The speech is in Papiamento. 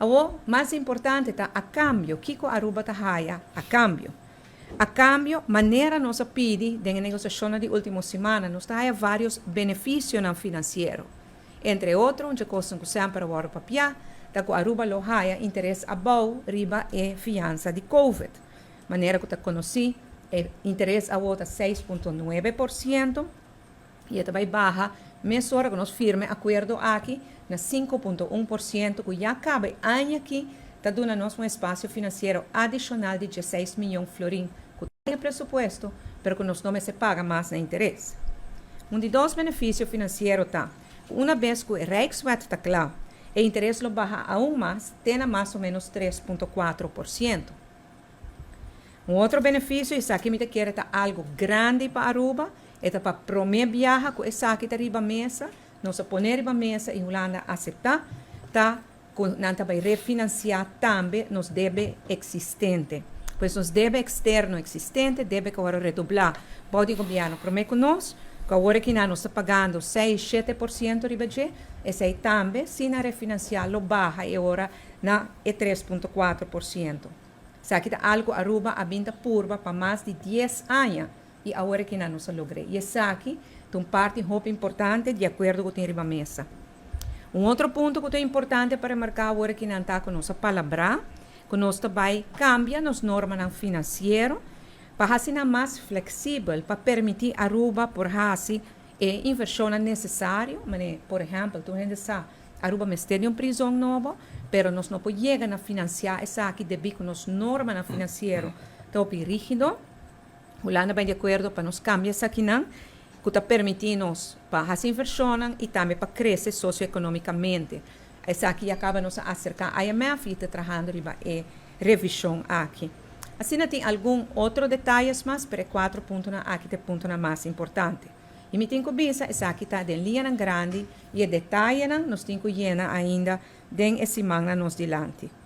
Awor, mas importante ta a cambio, kico Aruba ta haya a cambio. A cambio, manera nos a pidi den negociacion di ultimo siman, nos ta haya varios beneficio financiero. Entre otro, un cos cu semper a wordo papia, ta cu Aruba lo haya interes abou riba e fiansa di COVID. Manera cu ta conoci, e interes awor ta 6,9% y tambe baha mesora cu nos firma acuerdo aki na 5,1%, cu ya caba aña aki ta duna nos un espacio financiero adicional di 16 miyon florin, cu tin presupuesto, pero cu nos no mester paga mas na interes. Un di dos beneficio financiero ta, un biaha cu e Rijkswet ta cla, e interes lo baha aun mas, te mas o menos 3,4%. Un otro beneficio, esaki mi kier ta algo grandi pa Aruba, ta pa prome biaha cu esaki ta riba mesa, nos a pone riba mesa y Hulanda a acepta, ta cu nan ta bay refinancia tambe nos debe existente. Pues nos debe externo existente, debe cu awor redobla pa gobierno prome cu nos, cu awor aki nos ta pagando 6, 7% riba dje, esey tambe, si nan refinancia, lo baha y ora na e 3,4%. Esaki ta algo Aruba a bin ta purba pa mas di 10 aña y awor aki nos a logra. Y esaki ta un parti hopi importante di acuerdo cu tin riba mesa. Un otro punto cu ta importante pa remarca awor aki ta cu nos a palabra, cu nos ta bay cambia nos norma financiero pa asina mas flexibel, pa permiti Aruba por haci e inversion necesario, mas, por ehempel, tur hende sa, Aruba mester di un prison nobo, pero nos no por yega na financia esaki debi cu nos norma financiero ta rigido. Hulanda a bay di acuerdo pa nos cambia esaki nan, cu ta permiti nos pa haci inversion y tambe pa crece socioeconomicamente. Esaki ya caba nos a acerca IMF y ta trahando riba e revision aki. Asina tin algun otro detaye mas, pero cuater punto aki ta punto mas importante. Y mi tin cu bisa, esaki ta den liña grandi y detaye nos tin cu yena ainda den e siman nos dilanti.